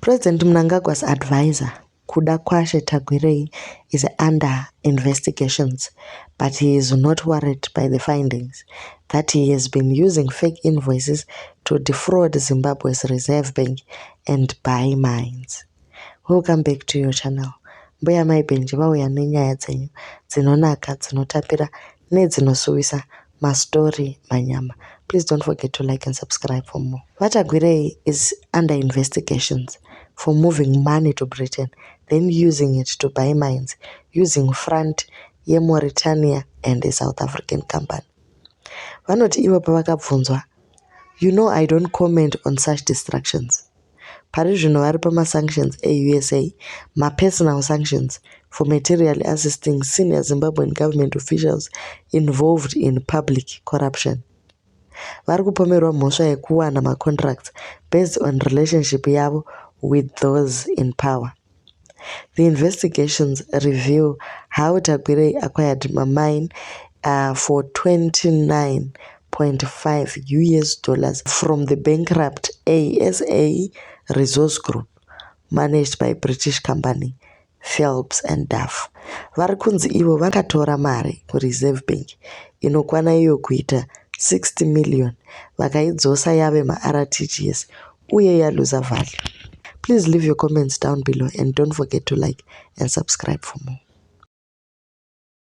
President Mnangagwa's advisor, Kudakwashe Tagwirei, is under investigations, but he is not worried by the findings that he has been using fake invoices to defraud Zimbabwe's reserve bank and buy mines. Welcome back to your channel. Mbuya maibenji vauya nenyaya dzenyu dzinonaka, dzinotapira nedzinosuwisa mastori manyama. Please don't forget to like and subscribe for more. Tagwirei is under investigations for moving money to Britain, then using it to buy mines, using front yeMauritania and a South African company. Vanoti ivo pavakabvunzwa, you know I don't comment on such distractions. Pari zvino vari pama-sanctions e-USA, ma-personal sanctions for materially assisting senior Zimbabwean government officials involved in public corruption. Vari kupomerwa mhosva yekuwana ma-contracts based on relationship yavo with those in power. The investigations reveal how Tagwirei acquired a mine for $29.5 from the bankrupt ASA Resource Group, managed by British company Phelps and Duff. Vari kunzi ivo vakatora mari kureserve bank inokwana iyo kuita 60 million vakaidzosa yave ma-RTGS uye yaluza value. Please leave your comments down below and don't forget to like and subscribe for more.